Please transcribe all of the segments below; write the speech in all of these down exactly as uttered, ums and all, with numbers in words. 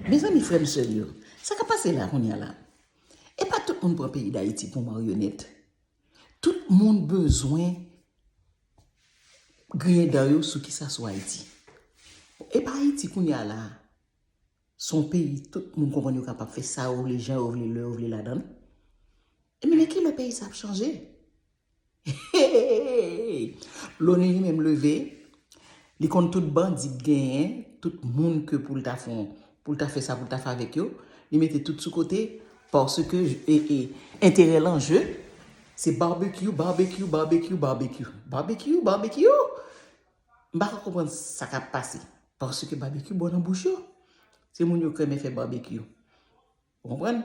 Mezanmi, frè m, sè m yo, sa k ap pase la kounye a la? E pa tout moun pran peyi Dayiti pou maryonèt. Tout moun bezwen griyen dan yo sou kisa? Sou Ayiti. E pa Ayiti kounye a la, se yon peyi tout moun konprann yo kapab fè sa yo vle, jan yo vle, lè yo vle ladan l. Ebyen, men kilè peyi sa ap chanje? Loni li menm leve, li konn tout bandi k genyen, tout moun ke pou l ta fè, pou l ta fè sa, pou l ta fè avèk yo, li mete tout sou kote, paske e, e, enterè l an je, se barbecue, barbecue, barbecue, barbecue, barbecue, barbecue. M pa ka konprann sa k ap pase, paske barbecue bon nan bouch yo. Se moun yo k renmen fè barbecue. Ou konprann?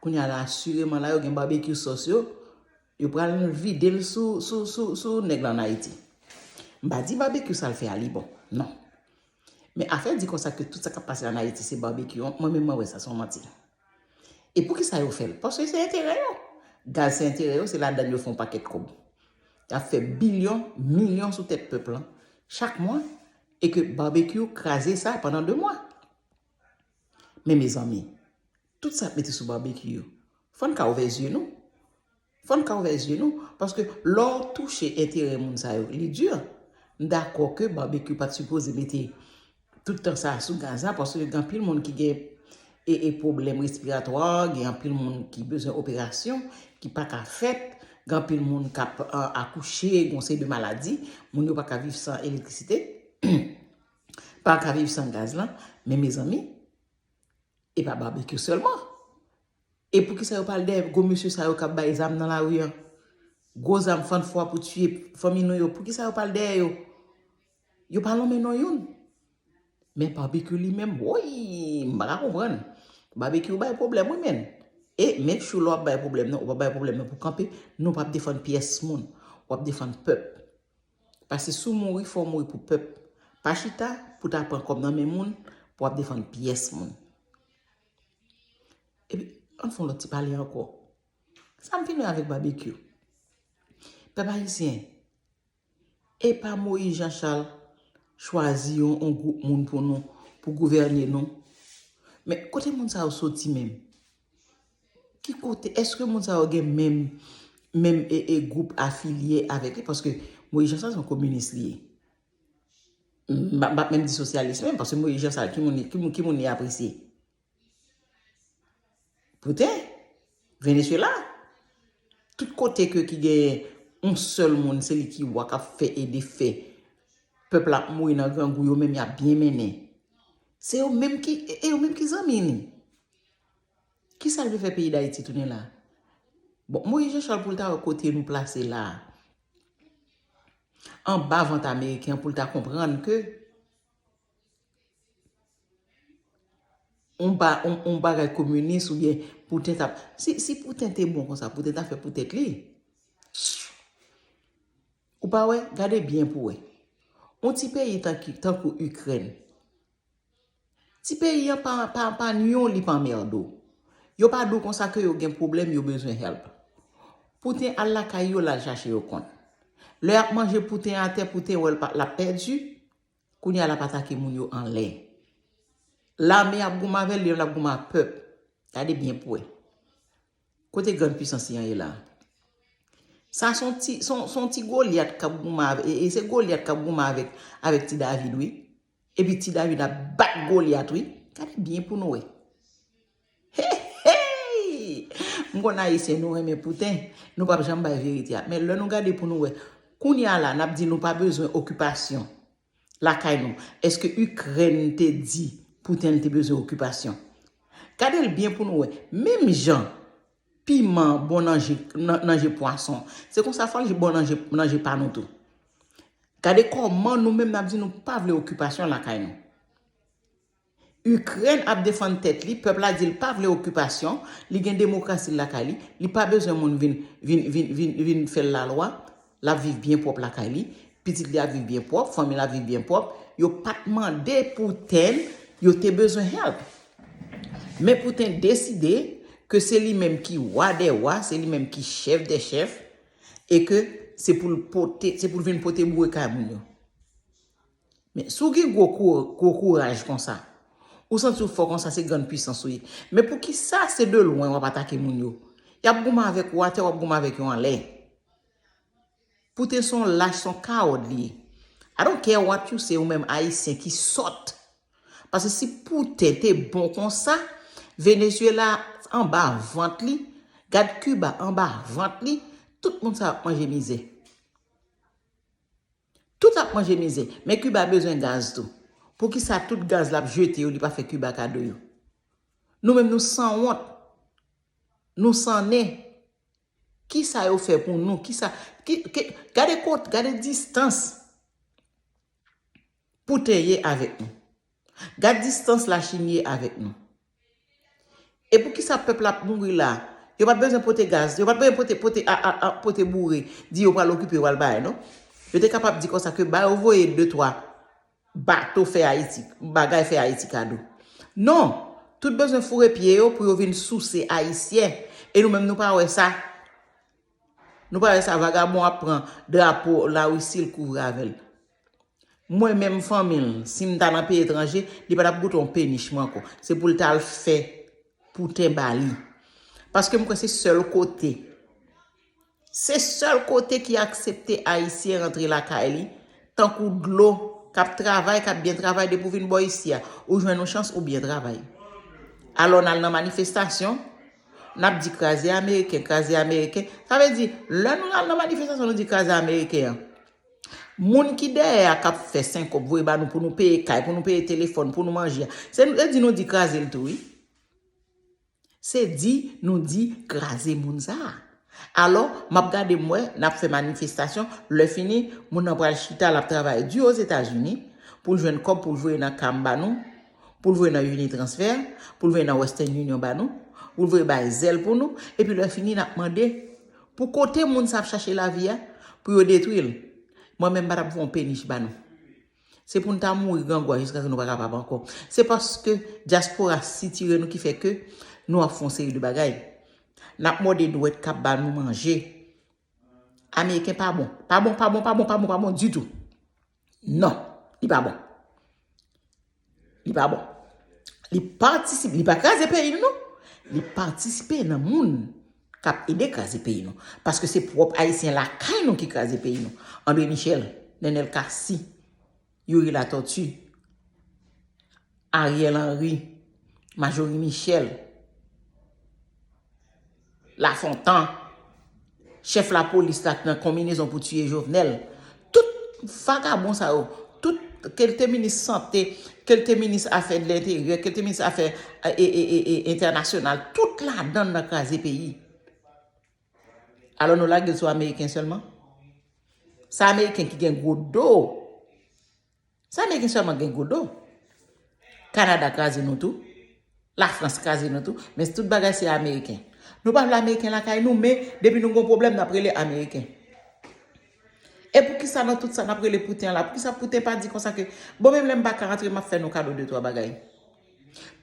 Kounye a la, asireman la, yo gen barbecue sauce yo, yo pral vide l sou, sou, sou, sou nèg la ann Ayiti. M pa di barbecue sa l fè a li bon, non. Men afè di konsa ke tout sa k ap pase ann Ayiti se barbecue, mwen menm mwen wè sa se yon manti. E poukisa yo fè l? Paske se enterè yo. Gaz se enterè yo, se ladan l yo fè yon pakèt kòb. Y ap fè bilyon, milyon sou tèt pèp lan chak mwa, e ke barbecue kraze sa pandan de mwa. Men mezanmi, tout sa ap mete sou barbecue yo. Fò n ka ouvè zye nou. Fò n ka ouvè zye nou. Paske lè w touche enterè moun sa yo, li di. M dakò ke barbecue pa t sipoze mete tout tan sa a sou gaz la, paske gen anpil moun ki gen e, e pwoblèm respiratwa, gen anpil moun ki bezwen operasyon, ki pa ka fèt, gen anpil moun k ap, a, akouche, gen yon seri de maladi, moun yo pa ka viv san elektrisite, pa ka viv san gaz lan. Men mezanmi, e pa barbecue sèlman. E poukisa yo pral dèyè gwo mesye sa yo k ap bay zam nan lari an? Gwo zam fann fwa pou tiye fanmi nou yo, poukisa yo pral dèyè yo? Yo pa lonmen non youn. Men barbecue li menm, woy, m pa ka konprann. Barbecue bay pwoblèm wi menn. E make sure lè w ap bay pwoblèm nan, ou pa bay pwoblèm nan pou kanpe, non, w p ap defann pyès moun. W ap defann pèp. Paske si w mouri, fò w mouri pou pèp. Pa chita pou ta pran kòb nan men moun pou w ap defann pyès moun. Epi, ann fè yon lòt ti pale ankò. Sa m fin wè avèk barbecue. Pèp ayisyen, e pa Moïse Jean Charles chwazi yon, yon gwoup moun pou nou, pou gouvène nou. Men kote moun sa yo soti menm? Ki kote? Èske moun sa yo gen menm, menm e, e gwoup afilye avèk li? Paske Moïse Jean Charles se yon kominis li ye. M p ap menm di sosyalis menm, paske Moïse Jean Charles, ki moun, ki moun, ki moun li apresye? Pouten, Venezuela. Tout kote ke ki gen yon sèl moun, se li ki wa k ap fè e defè. Pèp la ap mouri nan grangou, yo menm y ap byen mennen. Se yo menm ki, e yo menm ki zanmi li. Kisa l vle fè peyi Dayiti tounen la? Bon, Moïse Jean Charles pou l ta wè kote nou plase la a. Anba vant ameriken an pou l ta konprann ke yon ba, yon, yon bagay kominis oubyen Pouten t ap, si, si Pouten te bon konsa, Pouten ta fè pou tèt li. Ou pa wè? Gade byen pou wè. Yon ti peyi tanki, tankou Ikrèn. Ti peyi an pa, pa, pa nyon li pa anmède w. Yo pa di w konsa ke yo gen pwoblèm, yo bezwen help. Pouten al lakay yo, l al chache yo kont. Lè y ap manje Pouten atè, Pouten wè l pa, l ap pèdi. Kounye a l ap atake moun yo anlè. Lame ap goumen avè l, li menm l ap goumen ak pèp. Gade byen pou wè. Kote grann pwisans li an ye la? Sa se yon ti, se yon, se yon ti Golyat k ap goumen avè, e, e se Golyat k ap goumen avèk, avèk ti David, wi. Epi ti David ap bat Golyat, wi. Gade byen pou nou wè. Hey, hey! M konn Ayisyen, nou renmen Pouten. Nou p ap janm bay verite a. Men lè nou gade pou nou wè, kounye a la, n ap di nou pa bezwen okipasyon lakay nou. Èske Ikrèn te di Pouten te bezwen okipasyon? Gade l byen pou nou wè. Menm jan piman bon nan je, nan, nan je pwason, se konsa fò l bon nan je, nan je pa nou tou. Gade kòman nou menm n ap di nou pa vle okipasyon lakay nou. Ikrèn ap defann tèt li, pèp la di l pa vle okipasyon, li gen demokrasi l lakay li, li pa bezwen moun vin, vin, vin, vin, vin fè l lalwa, l ap viv byen pwòp lakay li, pitit li ap viv byen pwòp, fanmi l ap viv byen pwòp. Yo pa t mande Pouten, yo te bezwen help. Men Pouten deside ke se li menm ki wa dè wa, se li menm ki chèf dè chèf, e ke se pou l pote, se pou l vin pote boure kay moun yo. Men, si w gen gwo kou-, gwo kouraj konsa, Ou santi w fò konsa, se grann pwisans ou ye. Men poukisa se de lwen w ap atake moun yo? Y ap goumen avèk ou atè, w ap goumen avèk yo anlè. Pouten se yon lach, se yon kawòd li ye. I don't care what you say, ou menm Ayisyen ki sòt. Paske si Pouten te bon konsa, Venezuela anba vant li, gad Kiba anba vant li, tout moun sa ap manje mizè. Tout ap manje mizè. Men Kiba bezwen gaz tou. Poukisa tout gaz l ap jete yo, li pa fè Kiba kado yo? Nou menm nou sanwont. Nou san nen. Kisa yo fè pou nou? Kisa, ki, ki, gade kot, gade distans Pouten ye avèk nou. Gad distans Lachin ye avèk nou. E poukisa pèp la ap mouri la? Yo pa t bezwen pote gaz, yo pa t bezwen pote, pote, a, a, a, pote boure, di yo pral okipe, yo pral bay, non. Yo te kapab di konsa ke ba yo voye de twa bato fè Ayiti, bagay fè Ayiti kado. Non, tout bezwen foure pye yo pou yo vin souse Ayisyen. E nou menm nou pa wè sa. Nou pa wè sa, vagabon ap pran drapo Larisi, l kouvri avè l. Mwen menm fanmi l, si m ta nan peyi etranje, li pa t ap goute yon penich mwen ankò. Se pou l t al fè Pouten ba li. Paske m kwè se sèl kote. Se sèl kote ki aksepte Ayisyen rantre lakay li, tankou dlo, k ap travay, k ap byen travay, depi w vin bò isi a, ou jwenn yon chans, ou byen travay. Alò, n al nan manifestasyon, n ap di kraze Ameriken, kraze Ameriken. Sa vle di, lè nou al nan manifestasyon, nou di kraze Ameriken an. Moun ki dèyè a k ap fè senkòb voye ba nou pou nou peye kay, pou nou peye telefòn, pou nou manje a. Se nou, se di nou di kraze l tou, wi. Se di nou di kraze moun sa a. Alò, m ap gade m wè, n ap fè manifestasyon, lè fini, moun nan pral chita, l ap travay di Ozetazini, pou l jwenn kòb, pou l voye nan kam ba nou, pou l voye nan Unitransfer, pou l voye nan Western Union ba nou, pou l voye bay Zelle pou nou, epi lè fini, n ap mande, pou kote moun sa ap chache lavi a, pou yo detwi l. Mwen menm, m pa t ap voye yon penich ba nou. Se pou n ta mouri grangou a jiskaske nou pa kapab ankò. Se paske dyaspora sitire nou ki fè ke nou ap fè yon seri de bagay. N ap mòde dwèt k ap ba nou manje. Ameriken pa bon. Pa bon, pa bon, pa bon, pa bon, pa bon ditou. Non, li pa bon. Li pa bon. Li patisipe, li pa kraze peyi nou, non. Li patisipe nan moun k ap ede kraze peyi nou. Paske se pwòp Ayisyen lakay nou ki kraze peyi nou. André Michel, Nenel Cassy, Youri Latortue, Ariel Henry, Majorie Michel, Lafontan, chèf lapolis la k nan konbinezon pou tiye Jovenel. Tout vagabon sa yo, tout, ke l te minis sante, ke l te minis afè de lenteryè, ke l te minis afè, e, e, e, e, entènasyonal, tout ladan l nan kraze peyi. Alò nou lage l sou Ameriken sèlman? Se Ameriken ki gen gwo do. Se Ameriken sèlman gen gwo do. Kanada kraze nou tou. Lafrans kraze nou tou. Men tout bagay se Ameriken. Nou pa vle Ameriken lakay nou, men depi nou gon pwoblèm, n ap rele Ameriken. E poukisa nan tout sa n ap rele Pouten an la? Poukisa Pouten pa di konsa ke, bon, menm lè m pa ka antre, m ap fè nou kado de twa bagay?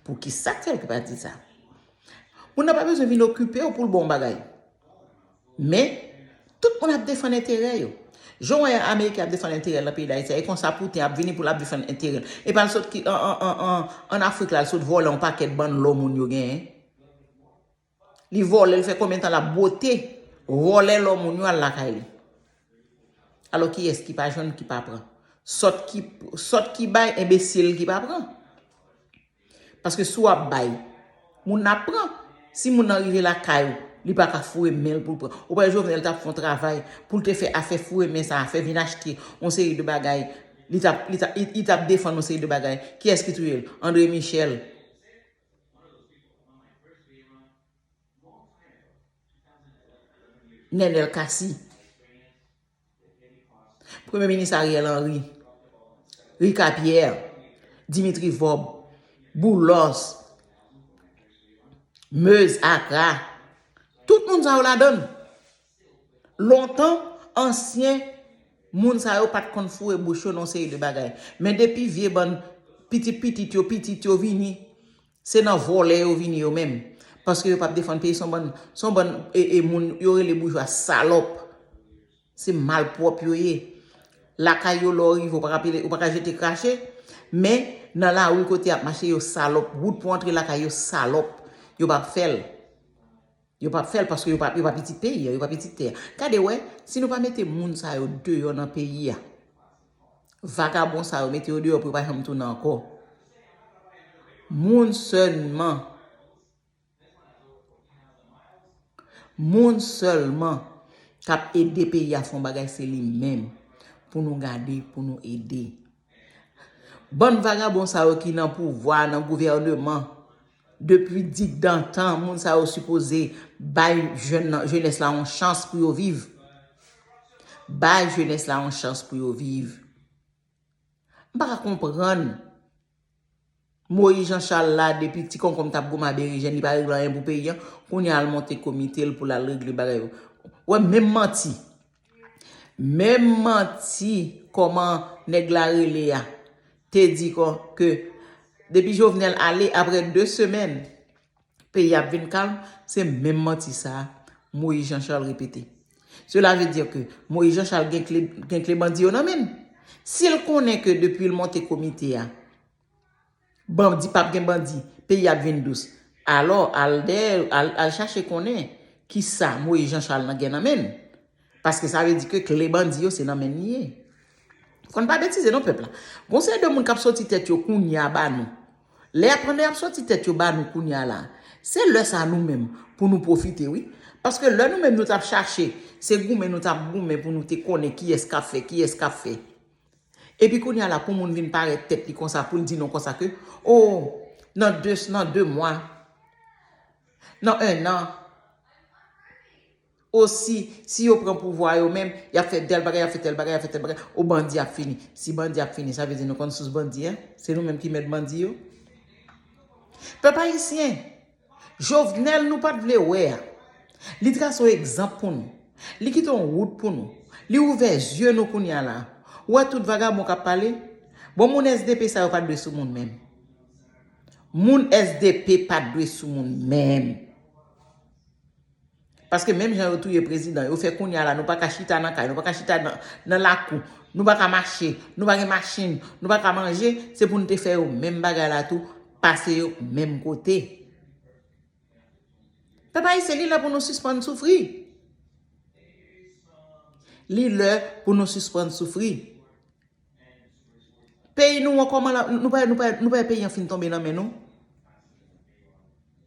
Poukisa Tèlke pa di sa? Moun nan pa bezwen vin okipe w pou l ba w bagay. Men, tout moun ap defann enterè yo. Jan w wè Ameriken ap defann enterè l nan peyi Dayiti a, e konsa Pouten ap vini pou l ap defann enterè l. E pa l sot ki, an, an, an, an, ann Afrik la, l sot vòlè yon pakèt bann lò moun yo genyen. Li vòlè, l fè konbyen tan l ap bwote, vòlè lò moun yo al lakay li. Alò, kiyès ki pa jwenn, ki pa pran? Sòt ki, sòt ki bay, enbesil ki pa pran. Paske si w ap bay, moun nan ap pran. Si moun nan rive lakay ou, li pa ka foure men l pou l pran. Ou pa wè Jovenel t ap fè yon travay pou l te fè afè foure men sa a, fè vin achte yon seri de bagay. Li t ap, li t ap, li, li t ap defann yon seri de bagay. Kiyès ki touye l? André Michel. Nenel Cassy. Premye minis Ariel Henry, Ricard Pierre, Dimitri Vorbe, Boulos, Meuse, Accra, tout moun sa yo ladann. Lontan, ansyen moun sa yo pa t konn foure bouch yo nan seri de bagay. Men depi vye bann pitit pitit yo, pitit yo vini, se nan vòlè yo vini yo menm. Paske yo p ap defann peyi, se yon bann, se yon bann, e, e, moun yo rele boujwa salòp. Se malpwòp yo ye. Lakay yo, lè w rive, ou pa ka pile, ou pa ka jete krache. Men, nan lari kote y ap mache, yo salòp. Wout pou antre lakay yo salòp. Yo p ap fè l. Yo p ap fè l paske yo pa, yo pa pitit peyi a, yo pa pitit tè a. Gade wè, si nou pa mete moun sa yo deyò nan peyi a, vagabon sa yo mete yo deyò pou yo pa janm tounen ankò. Moun sèlman, moun sèlman k ap ede peyi a fè yon bagay se li menm. Pou nou gade, pou nou ede. Bann vagabon sa yo ki nan pouvwa, nan gouvèneman, depi digdantan, moun sa yo sipoze bay jèn nan, jenès la yon chans pou yo viv. Bay jenès la yon chans pou yo viv. M pa ka konprann. Moyiz Jan Chal la, depi ti konkonm t ap goumen a berejèn, li pa regle anyen pou peyi a. Kounye a, l monte komite l pou l al regle bagay yo. Wè, menm manti. Menm manti, kòman nèg la rele a, te di kon ke depi Jovenel ale, apre de semèn, peyi ap vin kalm, se menm manti sa a Moyiz Jan Chal repete. Cela veut dire que Moyiz Jan Chal gen kle, gen kle bandi yo nan men l. Si l konnen ke depi l monte komite a, bandi p ap gen bandi, peyi ap vin dous, alò, al dèyè, al, al chache konnen kisa Moyiz Jan Chal nan gen nan men l. Paske sa vle di ke kle bandi yo se nan men l li ye. Fò n pa betize non pèp la. Gon seri de moun k ap soti tèt yo kounye a ba nou. Lè y ap, pandan y ap soti tèt yo ba nou kounye a la, se lè sa nou menm pou nou pwofite wi. Paske lè nou menm nou t ap chache, se goumen nou t ap goumen pou nou te konnen kiyès k ap fè, kiyès k ap fè. Epi kounye a la pou moun vin parèt tèt li konsa pou l di nou konsa ke, o, nan de, nan de mwa, nan en an, o si, si yo pran pouvwa yo menm, y ap fè tèl bagay, y ap fè tèl bagay, y ap fè tèl bagay, o bandi ap fini. Si bandi ap fini, sa vle di nou konn sous bandi a? Se nou menm ki mèt bandi yo? Pèp ayisyen, Jovenel nou pa t vle wè a, li trase yon egzanp pou nou. Li kite yon wout pou nou. Li ouvè zye nou kounye a la. Ou wè tout vagabon k ap pale? Bon, moun S D P sa yo pa t dwe sou moun menm. Moun S D P pa t dwe sou moun menm. Paske menm jan yo touye prezidan, yo fè kounye a la, nou pa ka chita nan kay, nou pa ka chita nan, nan lakou, nou pa ka mache, nou pa gen machin, nou pa ka manje, se pou n te fè yo menm bagay la tou, pase yo menm kote. Pèp ayisyen, li lè pou nou sispann soufri. Li lè pou nou sispann soufri. Peyi nou an kòman la, nou pa, nou pa, nou pa peyi an fin tonbe nan men nou?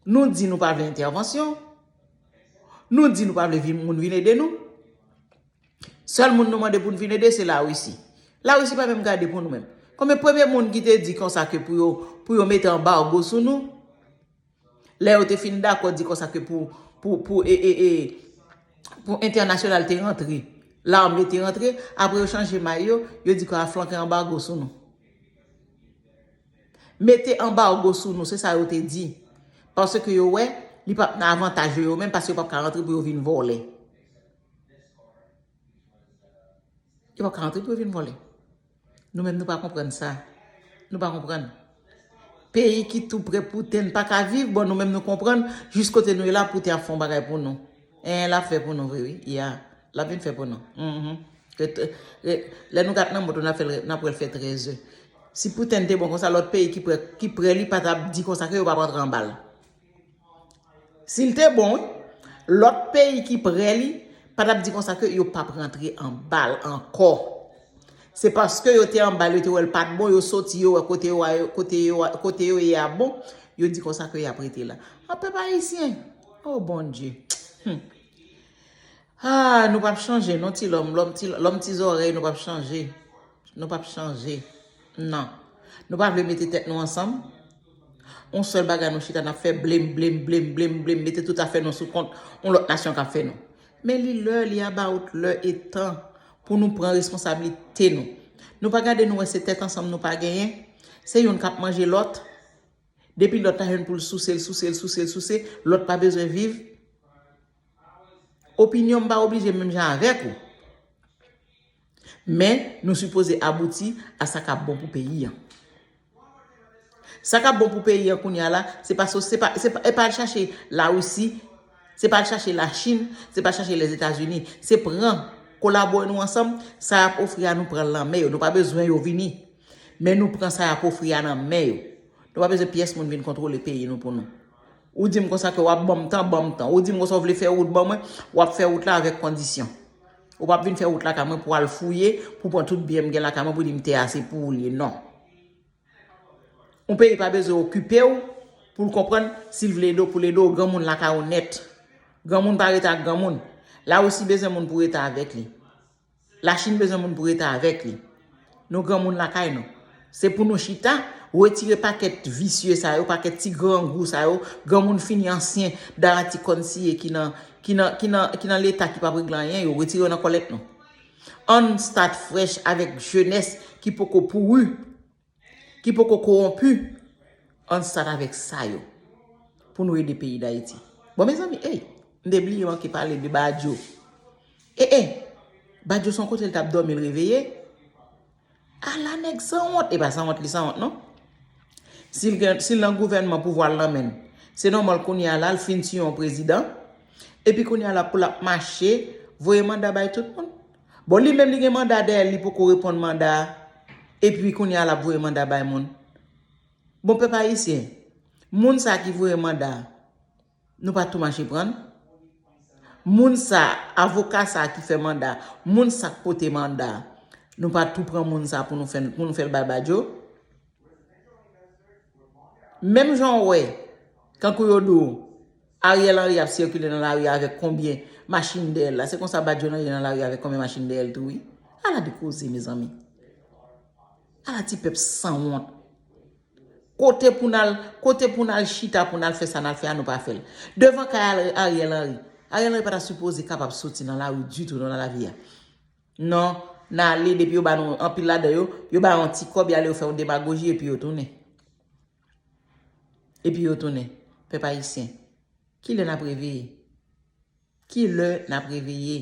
Nou di nou pa vle entèvansyon. Nou di nou pa vle vin, moun vin ede nou. Sèl moun nou mande pou n vin ede, se Larisi. Larisi pa menm gade pou nou menm. Konbyen premye moun ki te di konsa ke pou yo, pou yo mete anbago sou nou? Lè yo te fin dakò di konsa ke pou, pou, pou, e, e, e, pou entènasyonal te rantre, lame te rantre, apre yo chanje may yo, yo di ke a flanke anbago sou nou. Mete anbago sou nou, se sa yo te di. Paske yo wè, li p ap nan avantaj yo, yo menm, paske yo p ap ka rantre pou yo vin vòlè. Yo p ap ka rantre pou yo vin vòlè. Nou menm nou pa konprann sa. Nou pa konprann. Peyi ki tou pre Pouten pa ka viv, bon nou menm nou konprann jis kote nou ye la Pouten ap fè yon bagay pou nou. En, l ap fè pou nou vre wi. Ya, l ap vin fè pou nou. Mhm. Ret, ret, lè nou gat nan mòt nou n ap fè l, n ap wè l fè trèzè. Si Pouten te bon konsa, lòt peyi ki pre, ki pre li pa t ap di konsa ke yo p ap rantre anba l. Si l te bon, wi, lòt peyi ki pre li pa t ap di konsa ke yo p ap rantre anba l ankò. Se paske yo te anba l, yo te wè l pa t bon, yo soti, yo wè kote yo a, kote yo a, kote yo ye a bon, yo di konsa ke y ap rete la. A pèp ayisyen, o Bondye. Hmm. Ah, nou p ap chanje non ti lòm, lòm ti, lòm ti zòrèy, nou p ap chanje. Nou p ap chanje. Non. Nou pa vle mete tèt nou ansanm. Yon sèl bagay nou chita n ap fè blem, blem, blem, blem, blem, mete tout afè nou sou kont yon lòt nasyon k ap fè nou. Men li lè, li about lè e tan pou nou pran responsablite nou. Nou pa gade nou wè se tèt ansanm nou pa genyen. Se youn k ap manje lòt. Depi lòt la jwenn pou l souse l, souse l, souse l, souse, lòt pa bezwen viv. Opinyon m pa oblije menm jan avèk ou. Men, nou sipoze abouti a sa k ap bon pou peyi an. Sa k ap bon pou peyi an kounye a la, se pa, se pa, se pa, e pa al chache Larisi, se pa al chache Lachin, se pa chache Lèzetazini. Se pran, kolabore nou ansanm, sa y ap ofri a nou pran l nan men yo. Nou pa bezwen yo vini. Men nou pran sa y ap ofri a nan men yo. Nou pa bezwen pyès moun vin kontwole peyi nou pou nou. Ou di m konsa ke w ap ban m tan, ban m tan. Ou di m konsa w vle fè wout ban mwen, w ap fè wout la avèk kondisyon. Ou p ap vin fè wout lakay mwen pou al fouye, pou pran tout byen m gen lakay mwen, pou di m tè a se pou ou l ye. Non. Yon peyi pa bezwen okipe w pou l konprann si l vle ede w, pou l ede w, granmoun lakay ou nèt. Granmoun pa rete ak granmoun. Larisi bezwen moun pou rete avèk li. Lachin bezwen moun pou rete avèk li. Nou granmoun lakay nou. Se pou nou chita, retire pakèt visye sa yo, pakèt ti grangou sa yo, granmoun fini ansyen, daratikòn siye ki nan, ki nan, ki nan, ki nan leta ki p ap regle anyen, yo retire yo nan kòlèt nou. Ann start fresh avèk jenès ki poko pouri, ki poko kowonpi. Ann start avèk sa yo pou nou ede peyi Dayiti. Bon, mezanmi, ey, m te bliye manke pale de Badio. E, e, Badio se yon kote l t ap dòmi, l reveye. Ala nèg sanwont, e pa sanwont li sanwont, non. Si l gen, si l nan gouvènman, pouvwa l nan men l, se nòmal kounye a la, l fin tiye yon prezidan, epi kounye a la, pou l ap mache, voye manda bay tout moun. Bon, li menm, li gen manda dèyè l, li poko reponn manda a, epi kounye a, l ap voye manda bay moun. Bon, pèp ayisyen, moun sa ki voye manda a, nou pa tou mache pran l? Moun sa, avoka sa ki fè manda, moun sa k pote manda, nou pa tou pran moun sa pou nou fè, pou nou fè l bay Badio? Menm jan w wè, kankou yo di w, Ariel Henry ap sikile nan lari avèk konbyen machin dèyè l la, se konsa Badio nan ye nan lari avèk konbyen machin dèyè l tou, wi. Ala de koze, mezanmi. Ala ti pèp sanwont. Kote pou n al, kote pou n al chita, pou n al fè sa n al fè a, nou pa fè l. Devan kay Ari-, Ariel Henry. Ariel Henry pa ta sipoze kapab soti nan lari ditou, non, nan lavi a. Non, n ale, depi yo ba nou anpil ladan yo, yo ba yon ti kòb, y ale, yo fè yon demagoji, epi yo tounen. Epi yo tounen. Pèp ayisyen, kilè n ap reveye? Kilè n ap reveye?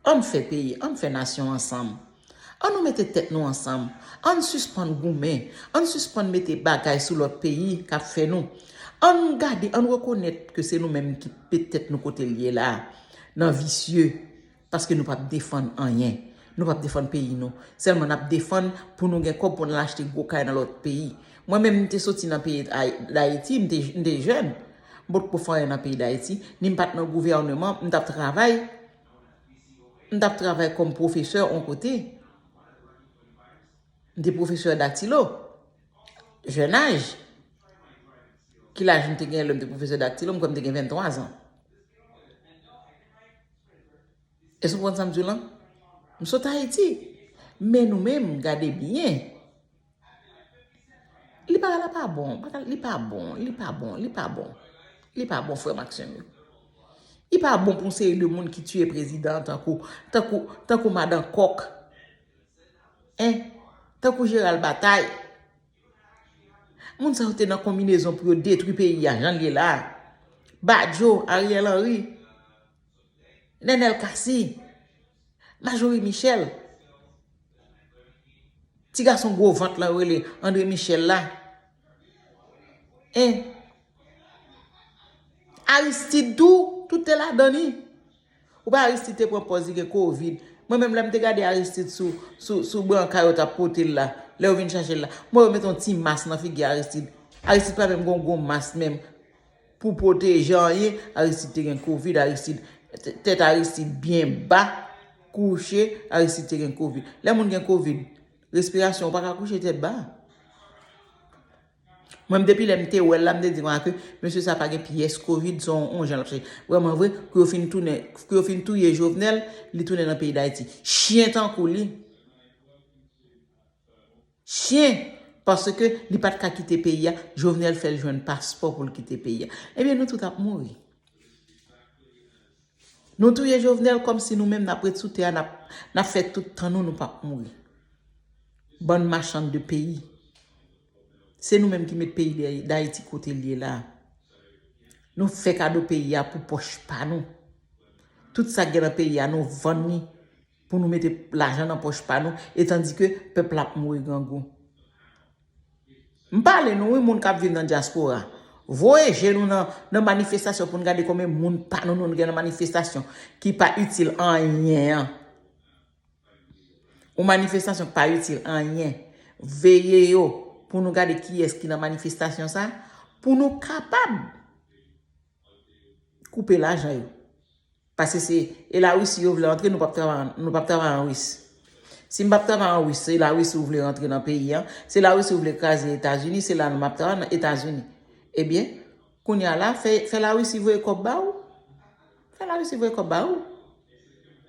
Ann fè peyi, ann fè nasyon ansanm. Ann nou mete tèt nou ansanm. Ann sispann goumen. Ann sispann mete bagay sou lòt peyi k ap fè nou. Ann gade, ann rekonèt ke se nou menm ki met tèt nou kote l ye la a, nan visye. Paske nou p ap defann anyen. Nou p ap defann peyi nou. Sèlman n ap defann pou nou gen kòb pou n al achte gwo kay nan lòt peyi. Mwen menm, m te soti nan peyi Ay-, Dayiti, m te, m te jèn. M potko fè anyen nan peyi Dayiti, ni m pa t nan gouvèneman, m t ap travay. M t ap travay kòm pwofesè yon kote. M te pwofesè daktilo. Jèn aj. Ki laj m te gen lè m te pwofesè daktilo? M kwè m te gen venntwa zan. Èske w konprann sa m di w lan? M sot Ayiti. Men nou menm, gade byen. Li pa, li pa bon, bagay, li pa bon, li pa bon, li pa bon. Li pa bon, frè m ak sè m yo. Li pa bon pou yon seri de moun ki tiye prezidan tankou, tankou, tankou madan kòk. Hein? Tankou Jeral Batay. Moun sa yo te nan konbinezon pou yo detwi peyi a, jan l ye la a. Badio, Ariel Henry, Nenel Cassy, Majorie Michel. Ti gason gwo vant lan yo rele André Michel la. Hein? Aristide tou, tout te ladan li. Ou pa Aristide te pran pòz li gen kovid. Mwen menm lè m te gade Aristide sou, sou, sou branka yo t ap pote l la, lè yo vin chache l la, mwen yo mete yon ti mas nan figi Aristide. Aristide pa menm gen yon gwo mas menm pou pwoteje anyen. Aristide te gen kovid, Aristide, t-, tèt Aristide byen ba, kouche, Aristide te gen kovid. Lè moun gen kovid, respirasyon, ou pa ka kouche tèt ba. Mwen, depi lè m te wè l la, m te di konsa ke mesye sa pa gen pyès kovid, se yon, yon jan l ap chache. Vrèman vre, kou yo fin tounen, kou yo fin touye Jovenel, li tounen nan peyi Dayiti. Chyen tankou li. Chyen! Paske li pa t ka kite peyi a, Jovenel fè l jwenn paspò pou l kite peyi a. Ebyen, nou tout ap mouri. Nou touye Jovenel kòmsi nou menm n ap ret sou tè a, n ap, n ap fè tout tan nou, nou p ap mouri. Bann machann de peyi. Se nou menm ki met peyi de, Dayiti kote l ye la. Nou fè kado peyi a pou pòch pa nou. Tout sa k gen nan peyi a, nou vann li pou nou mete lajan nan pòch pa nou, e tandike pèp la ap mouri grangou. M pale nou wi, moun k ap viv nan dyaspora. Voye je nou nan, nan manifestasyon pou n gade konbyen moun pa nou nou gen nan manifestasyon ki pa itil anyen an. Yon manifestasyon ki pa itil anyen. Veye yo pou nou gade kiyès ki nan manifestasyon sa, pou nou kapab koupe lajan yo. Paske se e Larisi yo vle antre, nou p ap travay, nou p ap travay an Ris. Si m p ap travay an Ris, se Larisi ou vle rantre nan peyi an, se Larisi ou vle kraze Etazini, se la nou m ap travay nan Etazini. Ebyen, kounye a la, fè, fè Larisi voye kòb ba ou. Fè Larisi voye kòb ba ou.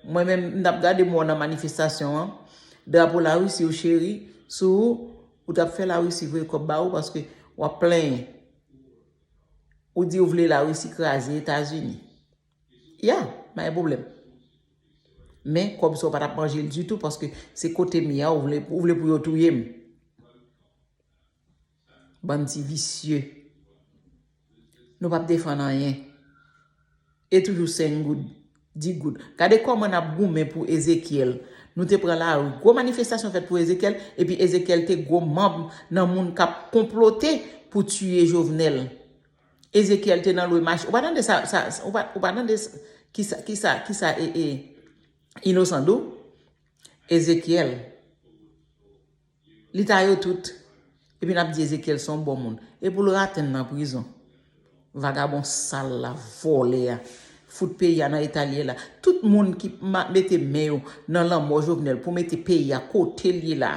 Mwen menm, m t ap gade mwen nan manifestasyon an, drapo Larisi ou cheri, sou ou, ou t ap fè Larisi voye kòb ba ou paske w ap plenyen. Ou di ou vle Larisi kraze Etazini. Ya, pa gen pwoblèm. Men, kòb sa ou pa t ap manje l ditou paske se kote m ye a, ou vle, ou vle pou yo touye m. Bann ti visye. Nou p ap defann anyen. E toujou senk goud, dis goud. Gade kòman n ap goumen pou Ezekyèl. Nou te pran lari. Gwo manifestasyon fèt pou Ezekyèl, epi Ezekyèl te gwo manm nan moun k ap konplote pou tiye Jovenel. Ezekyèl te nan lwe mach. Ou pa tande sa, sa, ou pa, ou pa tande s- kisa, kisa, kisa e, e, Inosan di w? Ezekyèl. Li ta yo tout. Epi n ap di Ezekyèl se yon bon moun. E pou l ratenn nan prizon. Vagabon sal la, vòlè a. Fout peyi a nan eta l ye la. Tout moun ki ma- mete men yo nan lanmò Jovenel pou mete peyi a kote l ye la.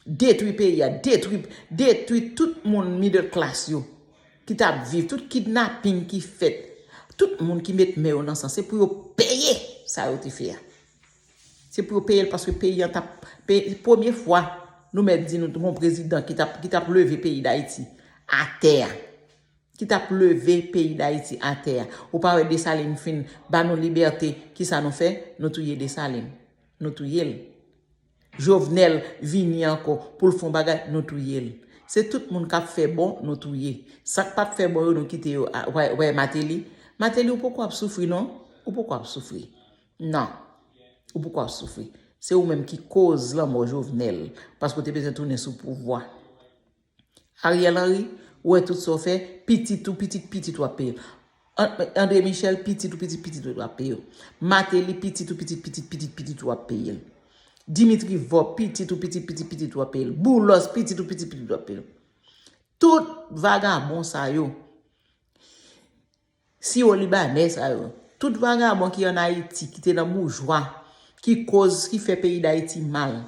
Detwi peyi a, detwi, detwi tout moun middle class yo ki t ap viv, tout kidnaping ki fèt, tout moun ki met men yo nan san, se pou yo peye sa yo te fè a. Se pou yo peye l paske peyi an t ap, pe- premye fwa nou mèt di nou t gon prezidan ki t ap, ki t ap leve peyi Dayiti atè a. Ki t ap leve peyi Dayiti atè a. Ou pa wè Desalin fin ba nou libète, kisa nou fè? Nou touye Desalin. Nou touye l. Jovenel vini ankò pou l fè yon bagay, nou touye l. Se tout moun k ap fè bon, nou touye. Sa k p ap fè bon yo, nou kite yo. A, wè, wè Mateli. Mateli, ou poko ap soufri, non? Ou poko ap soufri. Non. Ou poko ap soufri. Se ou menm ki koz lanmò Jovenel. Paske w te bezwen tounen sou pouvwa. Ariel Henry, ou wè tout sa w fè, pitit ou, pitit, pitit ou ap peye l. An- André Michel, pitit ou, pitit, pitit ou ap peye l. Mateli, pitit ou, pitit, pitit, pitit, pitit ou ap peye l. Dimitri Vorbe, pitit ou, pitit, pitit, pitit ou ap peye l. Boulos, pitit ou, pitit, pitit ou ap peye l. Tout vagabon sa yo, siwo libanè sa yo, tout vagabon ki ann Ayiti, ki te nan boujwa, ki koz, ki fè peyi Dayiti mal,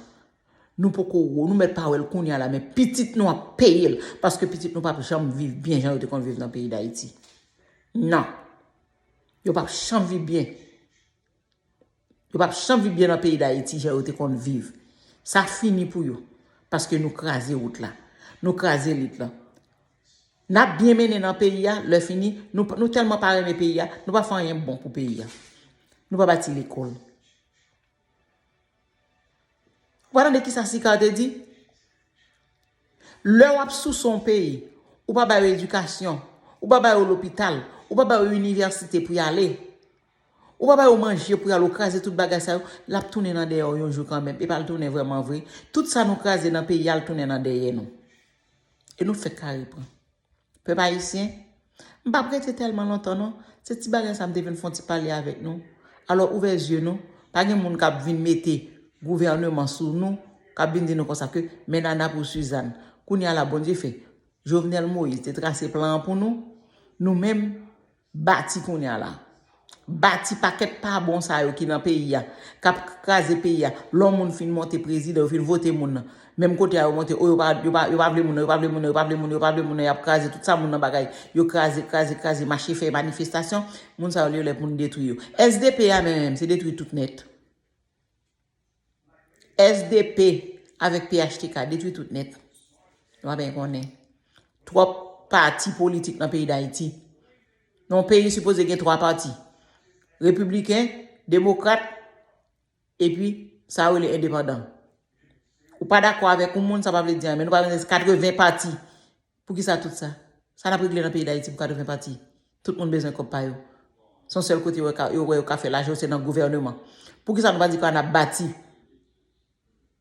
nou poko wo, nou mèt pa wè l kounye a la, men pitit nou ap peye l, paske pitit nou p ap janm viv byen jan yo te konn viv nan peyi Dayiti. Non. Yo p ap janm viv byen. Yo p ap janm viv byen nan peyi Dayiti jan yo te konn viv. Sa fini pou yo. Paske nou kraze wout la. Nou kraze lit lan. N ap byen mennen nan peyi a, lè fini, nou, nou tèlman pa renmen peyi a, nou pa fè anyen bon pou peyi a. Nou pa bati lekòl. Ou pa tande kisa Sicard te di? Lè w ap souse yon peyi, ou pa ba yo edikasyon, ou pa ba yo lopital, ou pa ba yo inivèsite pou y ale, ou pa ba yo manje pou y ale, ou kraze tout bagay sa yo, l ap tounen nan dèyè w yon jou kanmenm. E pa l tounen vrèman vre. Tout sa nou kraze nan peyi a, l tounen nan dèyè nou. E nou fèk kare pran. Pèp ayisyen, m p ap rete tèlman lontan non. Se ti bagay sa m te vin fè yon ti pale avèk nou. Alò, ouvè zye nou. Pa gen moun k ap vin mete gouvèneman sou nou, k ap vin di nou konsa ke men Nana pou Suzanne. Kounye a la, Bondye fè Jovenel Moïse te trase plan an pou nou. Nou menm, bati kounye a la. Bati pakèt pa bon sa yo ki nan peyi a, k ap kraze peyi a. Lè yon moun fin monte prezidan, yo fin vote moun nan. Menm kote a yo monte, o, yo pa, yo pa, yo pa vle moun nan, yo pa vle moun nan, yo pa vle moun nan, yo pa vle moun nan, y ap kraze tout sa moun nan bagay. Yo kraze, kraze, kraze, mache fè manifestasyon. Moun sa yo, li lè pou n detwi yo. S D P a menm, menm, se detwi tout nèt. S D P avèk P H T K, detwi tout nèt. Nou pa byen konnen. Twòp pati politik nan peyi Dayiti. Nan yon peyi sipoze gen twa pati. Repibliken, demokrat, epi sa yo rele endepandan. Ou pa dakò avèk yon moun, sa pa vle di anyen. Men nou pa bezwen katreven pati. Poukisa tout sa? Sa n ap regle nan peyi Dayiti pou katreven pati? Tout moun bezwen kòb pa yo. Se yon sèl kote yo ka, yo wè yo ka fè lajan, se nan gouvèneman. Poukisa nou pa di kòman n ap bati?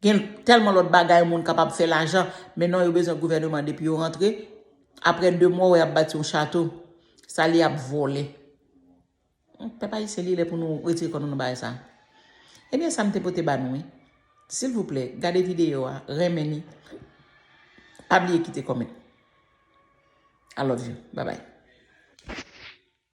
Gen tèlman lòt bagay moun kapab fè lajan, men non, yo bezwen gouvèneman depi yo rantre. Apre de mwa, w wè y ap bati yon chato. Sa li ap vòlè. Pèp ayisyen, li lè pou nou retire kò nou nan bagay sa. Ebyen, sa m te pote ba nou, wi. Silvouplè, gade videyo a, renmen li. Pa bliye kite kòmantè. I love you. Bye bye.